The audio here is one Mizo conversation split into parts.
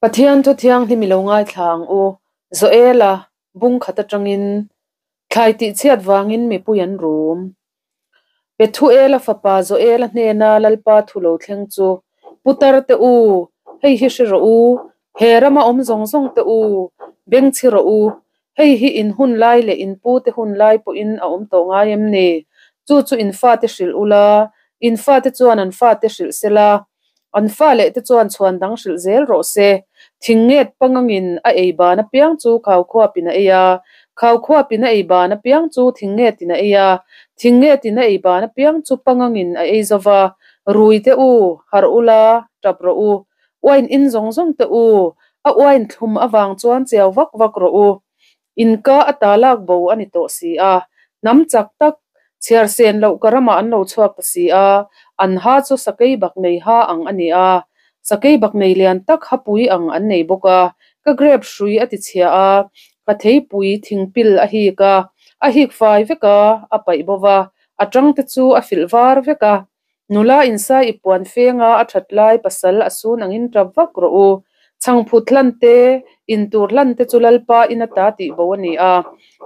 Pathian thu thianghlim i lo ngaithla ang u. Joela bung khat atangin thlai tihchhiat vangin mipui an rum. Pethuela fapa Joela hnena Lalpa thu lo thleng chu, Putar te u, hei hi hre rawh u, he rama awm zawng zawng te u, beng chhi rawh u, hei hi in hun lai leh in pu te hun lai pawhin a awm tawh ngai em ni? Chu chu in fate hrilh ula, in fate chuan an fate hrilh sela, An fa leh te chuan chhuan dang hrilh zel rawh se. Thing nget pangangin a ei ban apiang chu khau khuapin a ei a, khau khuapin a ei ban apiang chu thing ngetin a ei a, thing ngetin a ei ban apiang chu pangangin a ei zo va. Rui te u, harh ula, tap rawh u. Uain in zawng zawng te u, a uain thlum avang chuan chiau vak vak rawh u. Inka a ta lak bo a ni tawh si a, hnam chak tak, chhiar sen loh ka ramah an lo chhuak ta si a, an ha chu sakei bak nei ha ang a ni a, sakei bak nei lian tak hapui ang an nei bawk a, ka grep hrui a ti chhia a, ka theipui thingpil a hik a, a hik fai vek a, a paih bo va, a tang te chu a filh var vek a. Nula insai i puan fenga a that lai pasal a sun angin tap vak rawh u. Chhangphut hlan te, intur hlan te chu Lalpa in ata tih bo a ni a.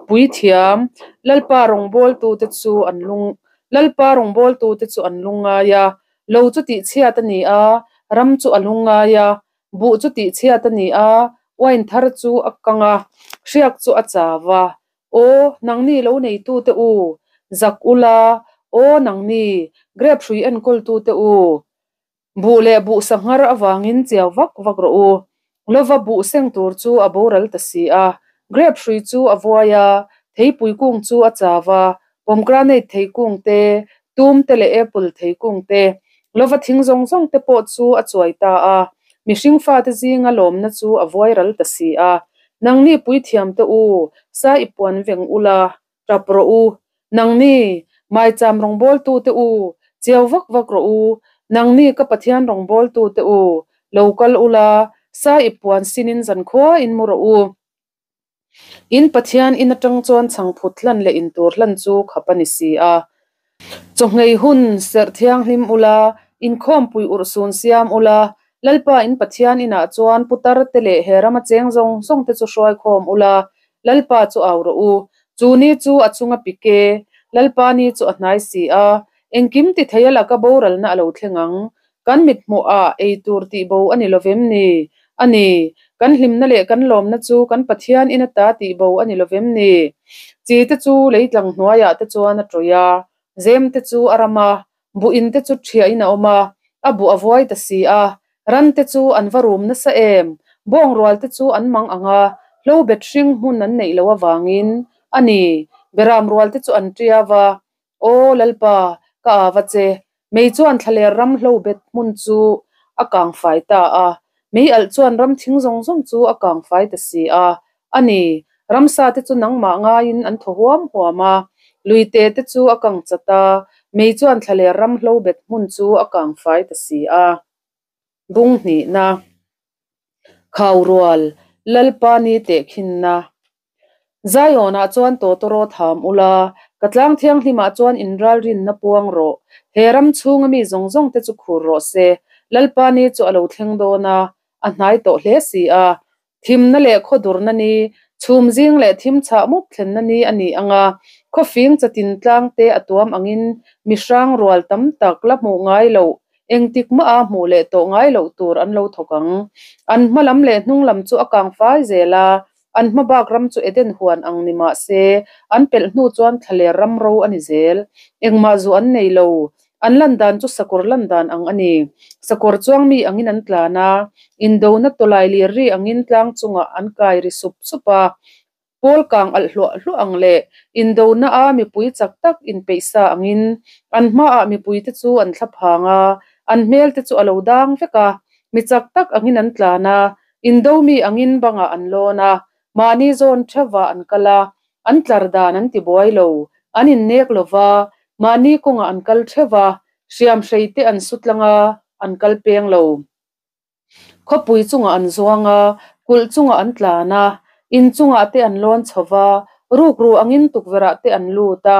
Puithiam, Lalpa rawngbawltu te chu an lung Lalpa rawngbawltu te chu an lungngai a. Lo chu tihchhiat a ni a, ram chu a lungngai a. Buh chu tihchhiat a ni a, uain thar chu a kang a, hriak chu a chau a. Aw, nangni lo neitute u, zak ula, aw nangni, grep hrui enkawltute u, buh leh buh sanghar avangin chiau vak vak rawh u. Lova buh seng tur chu a boral ta si a, grep hrui chu a vuai a, theipui kung chu a chau a, pomegranate thei kung te, tum te leh apple thei kung te, lova thing zawng zawng te pawh chu a chuai ta a, mihring fate zinga lawmna chu a vuai ral ta si a. Nangni puithiam te u, sa i puan veng ula, tap rawh u. Nangni, maicham rawngbawltu te u, chiau vak vak rawh u. Nangni ka Pathian rawngbawltu te u, lo kal ula, sa i puan sinin zankhua in mu rawh u. In Pathian in atang chuan chhangphut hlan leh intur hlan chu khap a ni si a. Chawhngei hun serh thianghlim ula, inkhawmpui urhsun siam ula, Lalpa in Pathian inah chuan putar te leh he rama cheng zawng zawng te chu hruaikhawm ula, Lalpa chu au rawh u. Chu ni chu a chunga pik e, Lalpa ni chu a hnai si a, engkim ti thei a laka boralna a lo thleng ang. Kan mithmuhah ei tur tih bo a ni lovem ni? A ni, kan hlimna leh kan lawmna chu kan Pathian in ata tih bo a ni lovem ni? Chi te chu leitlang hnuaiah te chuan a tawih a, zem te chu a ram a, buh in te chu ṭhiahin a awm a, a buh a vuai ta si a. Ran te chu an va rum nasa em? Bawngrual te chu an mang ang a, hlo bet hring hmun an neih loh avangin a ni. Beram rual te chu an ṭiau a, Aw Lalpa, ka ava che. Mei chuan thlaler ram hlo bet hmun chu a kang fai ta a. Mei alh chuan ram thing zawng zawng chu a kang fai ta si a. A ni, ramsa te chu nangmah ngaiin an thaw huam huam a. Luite te chu a kang chat a, mei chuan thlaler ram hlo bet hmun chu a kang fai ta si a. Bung hnihna, Khaurual, Lalpa ni tehkhinna. Zion-ah chuan tawtawraw tham ula, ka tlang thianghlimah chuan inralrinna puang rawh. He ram chhunga mi zawng zawng te chu khur rawh se. Lalpa ni chu a lo thleng dawn a, a hnai tawh hle si a. Thimna leh khawdurna ni, chhum zing leh thim chhah mup thlenna ni a ni ang a, khawfing chatin tlang te a tuam angin mi hrang rual tam tak la hmuh ngai loh, engtik mah a hmuh leh tawh ngai loh tur an lo thawk ang. An hma lam leh hnung lam chu a kang fai zel a, an hma bak ram chu Eden huan ang ni mah se, an pelh hnu chuan thlaler ram ro a ni zel. Engmah zu an nei lo. An lan dan chu sakawr lan dan ang a ni. Sakawr chuang mi angin an tlan a, indona tawlai lir ri angin tlang chungah an kai ri sup sup a. Pawl kang alh hluah hluah ang leh indona a mipui chak tak inpeihsa angin an hmaah mipuite chu an thla phang a, an hmel te chu a lo dang vek a. Mi chak tak angin an tlan a, indo mi angin bangah an lawn a, mahni zawn theuhah an kal a, an tlar dan an ti buai lo, an innek lo va, mahni kawngah an kal theuh a, hriamhrei te an su tlang a, an kal peng lo. Khawpui chungah an zuang a, kulh chungah an tlan a, in chungah te an lawn chho va, rukru angin tukverhah te an lut a,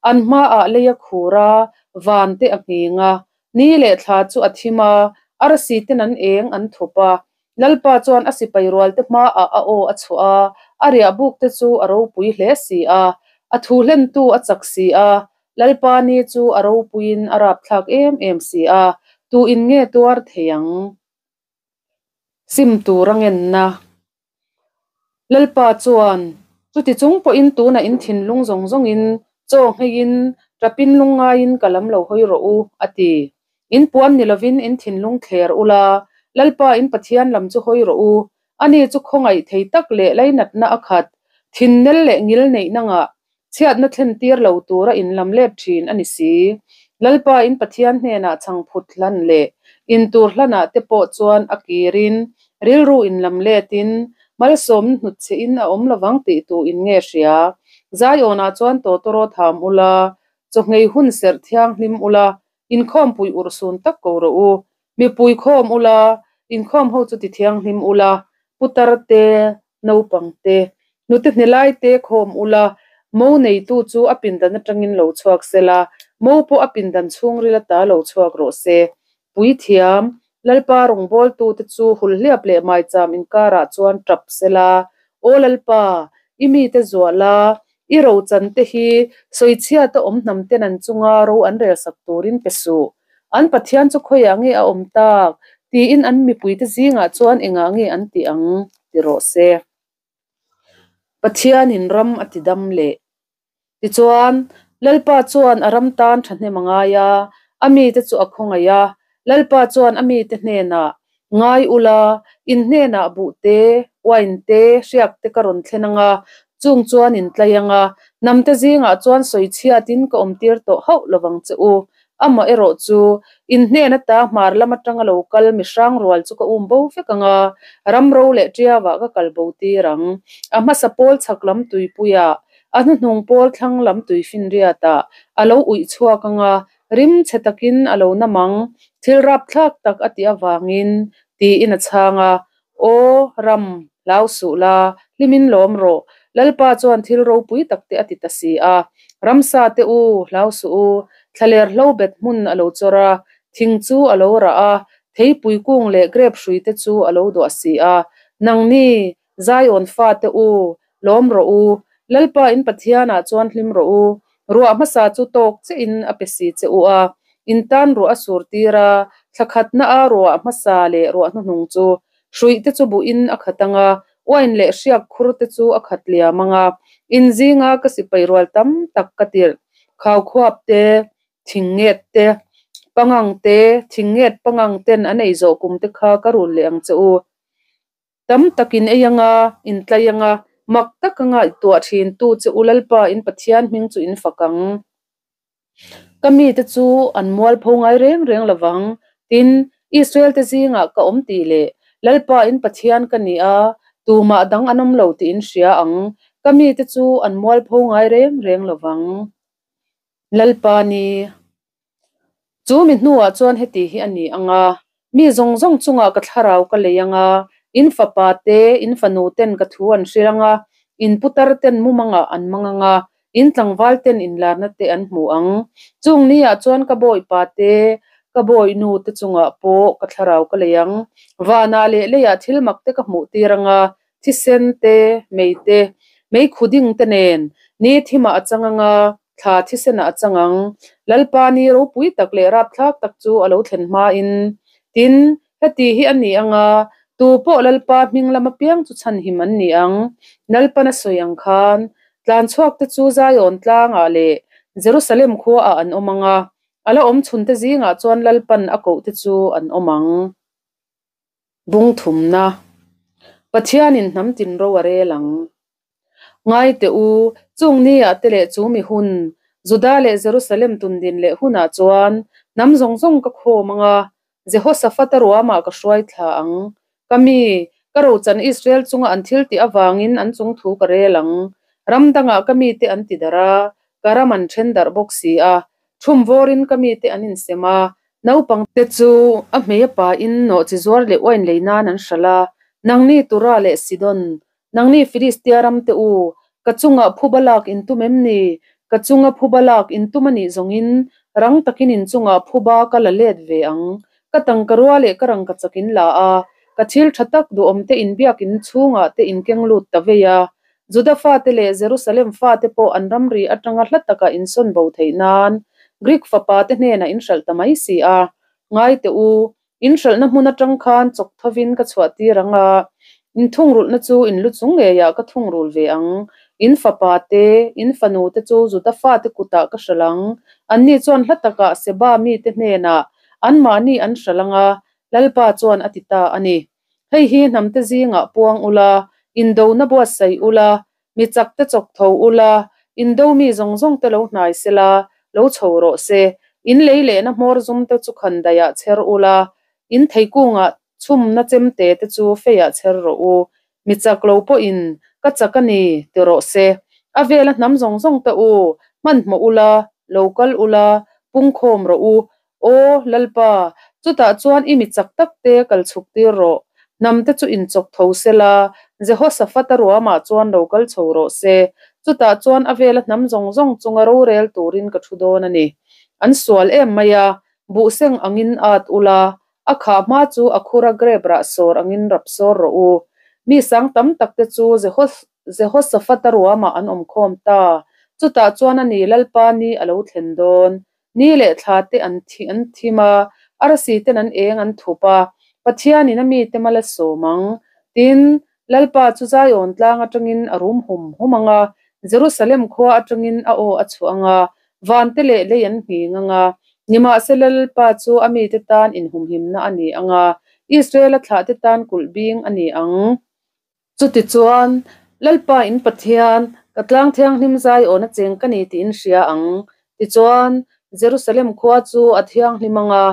an hmaah lei a khur a, van te a nghing a, ni leh thla chu a thim a, arsi ten an eng an thup a. Lalpa chuan a sipai rualte hmaah a aw a chhuah a, a riahbukte chu a ropui hle si a, a thu hlentu a chak si a, Lalpa ni chu a ropuiin a rapthlak em em si a, tu in nge tuar thei ang? Sim tur a ngenna. Lalpa chuan, Chuti chung pawhin tunah in thinlung zawng zawngin chaw ngheiin, tapin lungngaiin ka lam lo hawi rawh u, a ti. In puan ni lovin in thinlung thler ula, Lalpa in Pathian lam chu hawi rawh u. Ani chu khawngaih thei tak leh lainatna a khat, thinnel leh ngil neihna ngah, chhiatna thlen tir lo tura in lam let thin a ni si. Lalpa in Pathian hnenah chhangphut hlan leh intur hlanah te pawh chuan a kirin rilru in lam letin malsawmna hnutchhihin a awm lovang tih tu in nge hria. Zaiawnah chuan tawtawraw tham ula, chawhngei hun serh thianghlim ula, inkhawmpui urhsun tak ko rawh u. Mipui khawm ula, inkhawm ho chu ti thianghlim ula, putar te, naupang te, hnute hnelai te khawm ula, mo neitu chu a pindan atangin lo chhuak sela, mo pawh a pindan chhungril ata lo chhuak rawh se. Puithiam, Lalpa rawngbawltute chu hulhliap leh maicham inkarah chuan tap sela, Aw Lalpa, i mite zuah la, i rochan te hi sawichhiata awm hnam ten an chunga ro an relsak turin pe suh. An Pathian chu khawiah nge a awm tak? tiin an mipuite zingah chuan engah nge an tih ang? ti rawh se. Pathianin ram a ti dam leh. Tichuan, Lalpa chuan a ram tan thahnem a ngai a, a mite chu a khawngaih a. Lalpa chuan a mite hnenah, Ngai ula, in hnenah buh te, uain te, hriak te ka rawn thlen ang a, chung chuan in tlai ang a, hnamte zingah chuan sawichhiatin ka awmtir tawh hauh lovang che u. Amaherawh chu, in hnen ata hmar lam atanga lo kal mi hrang rual chu ka um bo vek ang a, ram ro leh ṭiauah ka kal bo tir ang. A hmasa pawl chhak lam tuipuiah, a hnuhnung pawl thlang lam tuifinriatah a lo uih chhuak ang a, rim chhe takin a lo nam ang, thil rapthlak tak a tih avangin, tiin a chhang a. Aw, ram, hlau suh la, hlimin lawm rawh. Lalpa chuan thil ropui tak te a ti ta si a. Ramsa te u, hlau suh u. Thlaler hlo bet hmun a lo chawr a, thing chu a lo rah a, theipui kung leh grep hrui te chu a lo duah si a. Nangni, Zion fate u, lawm rawh u. Lalpa in Pathianah chuan hlim rawh u. Ruah hmasa chu tawk chiahin a pe si che u a, in tan ruah a sur tir a, thla khatna a ruah hmasa leh ruah hnuhnung chu hruih te chu buhin a khat ang a, uain leh hriak khur te chu a khat liam ang a, in zinga ka sipai rual tam tak ka tirh khaukhuap te, thingnget te, pangang te, thingnget pangang ten an ei zawh kum te kha ka rul leh ang che u. Tam tak in ei anga, in tlai anga, mak tak anga i tuah thin tu che u Lalpa in Pathian hming chu in fak ang. Ka mite chu an mualpho ngai reng reng lovang, tin, Israel te zingah ka awm tih leh Lalpa in Pathian ka ni a, tumah dang an awm lo tih in hria ang, ka mite chu an mualpho ngai reng reng lovang. Lalpa ni. Chu mi hnuah chuan heti hi a ni ang a, mi zawng zawng chungah ka thlarau ka lei ang a, in fapa te, in fanu ten ka thu an hrilh ang a, in putar ten mumangah an mang ang a, in tlangval ten inlarna te an hmu ang. Chung niah chuan ka bawipa te, ka bawihnu te chungah pawh ka thlarau ka lei ang. Vanah leh leiah thil mak te ka hmuh tir ang a, thisen te, mei te, mei khuding te nen ni thimah a chang ang a, Thla thisenah a chang ang. Lalpa ni ropui tak leh rapthlak tak chu a lo thlen hmain. Tin, heti hi a ni ang a, tu pawh Lalpa hming lam apiang chu chhanhim an ni ang. Lalpan a sawi ang khan, tlanchhuakte chu Zion tlangah leh Jerusalem khuaah an awm ang a, a la awm chhunte zingah chuan Lalpan a kohte chu an awm ang. Bungthumna, Pathianin hnam tin ro a rel ang. Ngai teh u, chung niah te leh chu mi hun, Juda leh Jerusalem tundin leh hunah chuan hnam zawng zawng ka khawm ang a, Jehoshaphat-a ruamah ka hruai thla ang. Ka mi, ka rochan Israel chunga an thil tih avangin an chung thu ka rel ang. Ram dangah ka mite an ti darh a, ka ram an then darh bawk si a, Thum vawrin ka mite an insem a, naupang te chu a hmei a pain nawhchi zuar leh uain lei nan an hralh a, Nangni Tura leh Sidon, nangni Filistia ram te u, ka chungah phuba lak in tum em ni? Ka chunga phuba lak in tum a nih zawngin rang takin in chungah phuba ka la let ve ang. Ka tangka rua leh ka rangka chak in la a, Ka thil tha tak duhawmte in biakin chhungah te in keng lut ta vei a. Juda fate leh Jerusalem fate pawh an ramri atanga hla taka in sawn bo theih nan Greek fapa te hnenah in hralh ta mai si a. Ngai teh u, in hralhna hmun atang khan chawk thovin ka chhuah tir ang a, in thungrulhna chu in lu chung ngeiah ka thungrul ve ang. In fapa te, in fanu te chu Juda fate kutah ka hralh ang. Anni chuan hla takah Seba mite hnenah anmahni an hralh ang a, Lalpa chuan a ti ta a ni. Hei hi hnamte zingah puang ula, indona buatsaih ula, mi chakte chawk tho ula, indo mi zawng zawngte lo hnai sela, lo chho rawh se. In lei lehna hmawr zumte chu khan daihah chher ula, in theikungah chhumna chemte te chu feiah chher rawh u. Mi chak lo pawhin, Ka chak a ni, ti rawh se. A vela hnam zawng zawngte u, hmanhmawh ula, lo kal ula, pungkhawm rawh u. Aw, Lalpa, chutah chuan i mi chak takte kal chhuk tir rawh. Hnamte chu inchawk tho se la, Jehoshaphat-a ruamah chuan lo kal chho rawh se. Chutah chuan a vela hnam zawng zawng chunga rorel turin ka thu dawn a ni. An sual em mai a, buhseng angin at ula, a khah hma chu a khura grep rah sawr angin rap sawr rawh u. Mi sang tam takte chu Jehoshaphat-a ruamah an awm khawm ta. Chutah chuan a ni Lalpa ni a lo thlen dawn. Ni leh thla te an thi an thim a, arsi ten an eng an thup a, Pathianin a mite mal a sawm ang. Tin, Lalpa chu Zion tlang atangin a rum hum hum ang a, Jerusalem khua atangin a aw a chhuah ang a, vante leh lei an nghing ang a. Nimahsela Lalpa chu a mite tan inhumhimna a ni ang a, Israela thlahte tan kulh bing a ni ang. Chutichuan, Lalpa in Pathian, ka tlang thianghlim Zion a cheng ka ni tiin hria ang. Tichuan, Jerusalem khua chu a thianghlim ang a,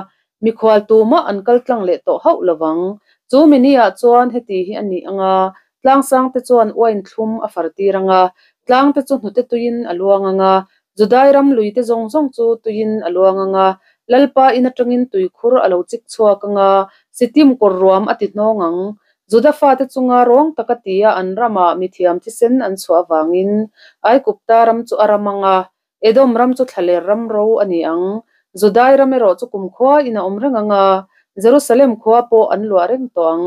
mikhual tumah an kal tlang leh tawh hauh lo vang. Chu mi niah chuan heti hi a ni ang a, tlang sangte chuan uain thlum a far tir ang a, tlangte chu hnute tuiin a luang ang a, Judai ram luite zawng zawng chu tuiin a luang ang a, Lalpa in atangin tuikhur a lo chik chhuak ang a, Sitim kawr ruam a ti hnawng ang. Juda fate chunga rawng taka tia an ramah mithiam thisen an chhuah avangin Aigupta ram chu a ram ang a, Edom ram chu thlaler ram ro a ni ang. Judai ram erawh chu kumkhua in a awm reng ang a, Jerusalem khua pawh an luah reng tawh ang.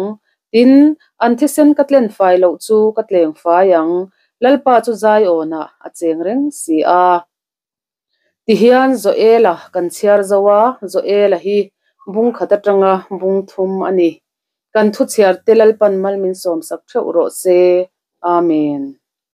Tin, an thisen ka tlen fai loh chu ka tleng fai ang, Lalpa chu Zion-ah a cheng reng si a. Tihian Joela kan chhiar zo a, Joela hi bung khat atanga bung thum a ni. Kan thu chhiarte Lalpan mal min sawmsak theuh rawh se. Amen.